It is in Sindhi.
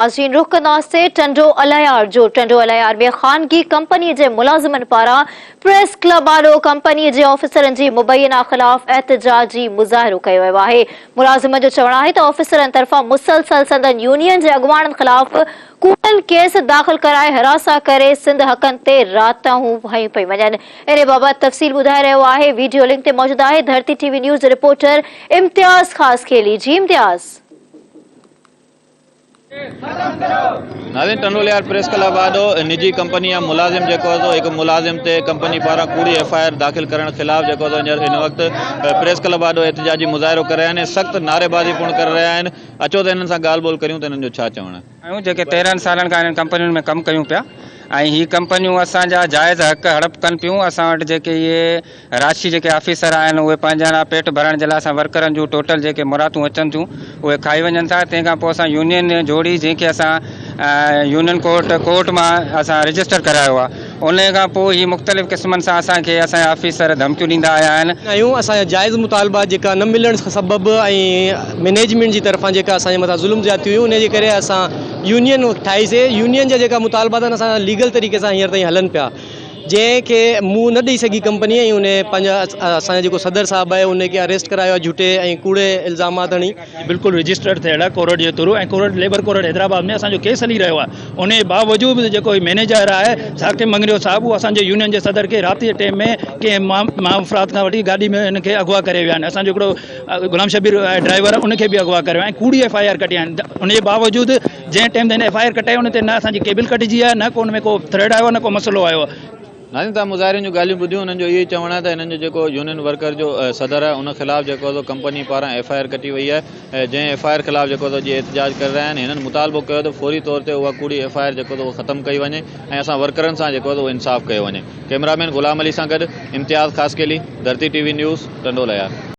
ناظرين رخ ڪنداسين ٽنڊو الهيار جو، ٽنڊو الهيار ۾ خانگي ڪمپني جي ملازمن پاران پريس ڪلب آڏو ڪمپني جي آفيسرن جي مبينا خلاف احتجاجي مظاهرو ڪيو ويو آهي، ملازمن جو چوڻ آهي ته آفيسرن طرفان مسلسل سندن يونين جي اڳواڻن خلاف ڪوڙن ڪيس داخل ڪرائي هراسان ڪري سنڌ حقن تي راتاهون هنيون پيون وڃن، ان بابت تفصيل ٻڌائي رهيو آهي ويڊيو لنڪ تي موجود آهي Dharti T V news reporter Imtiaz Khaskheli جي امتياز. ناظرين ٽنڊوليار پريس ڪلب آڏو نجي ڪمپني جا ملازم جيڪو سو هڪ ملازم تي ڪمپني پاران ڪوڙي ايف I R داخل ڪرڻ خلاف جيڪو سو هينئر هن وقت پريس ڪلب آڏو احتجاجي مظاهرو ڪري رهيا آهن ۽ سخت نعريبازي پڻ ڪري رهيا آهن اچو ته هنن سان ڳالهه ٻولهه ڪريون ته هنن جو ڇا چوڻ آهي. آهيون جيڪي 13 سالن کان انهن ڪمپنين ۾ ڪم ڪيون پيا ۽ هي ڪمپنيون اسان جا جائز حق هڙپ ڪن پيون اسان وٽ جيڪي اهي راشي جيڪي آفيسر آهن اهي پنهنجا لاء پيٽ ڀرڻ جي لاء اسان ورڪرن جون ٽوٽل جيڪي مراعتون اچن ٿيون اهي کائي وڃن ٿا تنهن کان پوء اسان يونين جوڙي جنهن کي اسان يونين ڪورٽ ڪورٽ مان اسان رجسٽر ڪرايو آهي ان کان پوء هي مختلف قسمن سان اسان کي اسان جا آفيسر ڌمڪيون ڏيندا آيا آهن. آهيون اسان جا جائز مطالبا جيڪا نه ملڻ سبب ۽ مئنيجمينٽ جي طرفان جيڪا اسان جي مٿان ظلم زيادتيون هيون ان جي ڪري اسان يونين ٺاهي سي يونين جا جيڪا مطالبا آهن اسان ليگل طريقي سان هينئر تائين هلن پيا جنهن کي منهن نه ڏئي سگهي ڪمپني ۽ انهي پنهنجا اسان جو جيڪو صدر صاحب آهي انهي کي اريسٽ ڪرايو آهي جهوٽي ۽ ڪوڙي الزامات هڻي. بلڪل رجسٽرڊ ٿيل آهي ڪورٽ جي through ۽ court labour court Hyderabad ۾ اسان جو ڪيس هلي رهيو آهي انهي باوجود به جيڪو هي مئنيجر آهي ثاقب مڱريو صاحب اهو اسان جي يونين جي صدر کي رات جي ٽيم ۾ ڪنهن مافرات کان وٺي گاڏي ۾ هن کي اغوا ڪري ويا آهن اسان جو هڪڙو غلام شبير ڊرائيور ان کي به اغوا ڪري ويا ۽ ڪوڙي ايف I R ڪٽي آهن ان جي باوجود جنهن ٽيم تي هن ايف I R ڪٽائي ان تي نه اسان جي ڪيبل ڪٽجي آهي نه ڪو ان ۾ ڪو ٿريڊ آيو آهي نه ڪو مسئلو آيو آهي. ناظرين توهان مظاهرين جون ڳالهيون ٻڌيون انهن جو اهو ئي چوڻ آهي ته هنن جو جيڪو يونين ورڪر جو صدر آهي ان خلاف جيڪو سو ڪمپني پاران ايف I R ڪٽي وئي آهي جنهن ايف I R خلاف جيڪو سو جي احتجاج ڪري رهيا آهن هنن مطالبو ڪيو ته فوري طور تي اها ڪوڙي ايف I R جيڪو سو اهو ختم ڪئي وڃي ۽ اسان ورڪرن سان جيڪو سو اهو انصاف ڪيو وڃي ڪئميرا مين غلام علي سان گڏ Imtiaz Khaskheli Dharti T V news Tando Allahyar.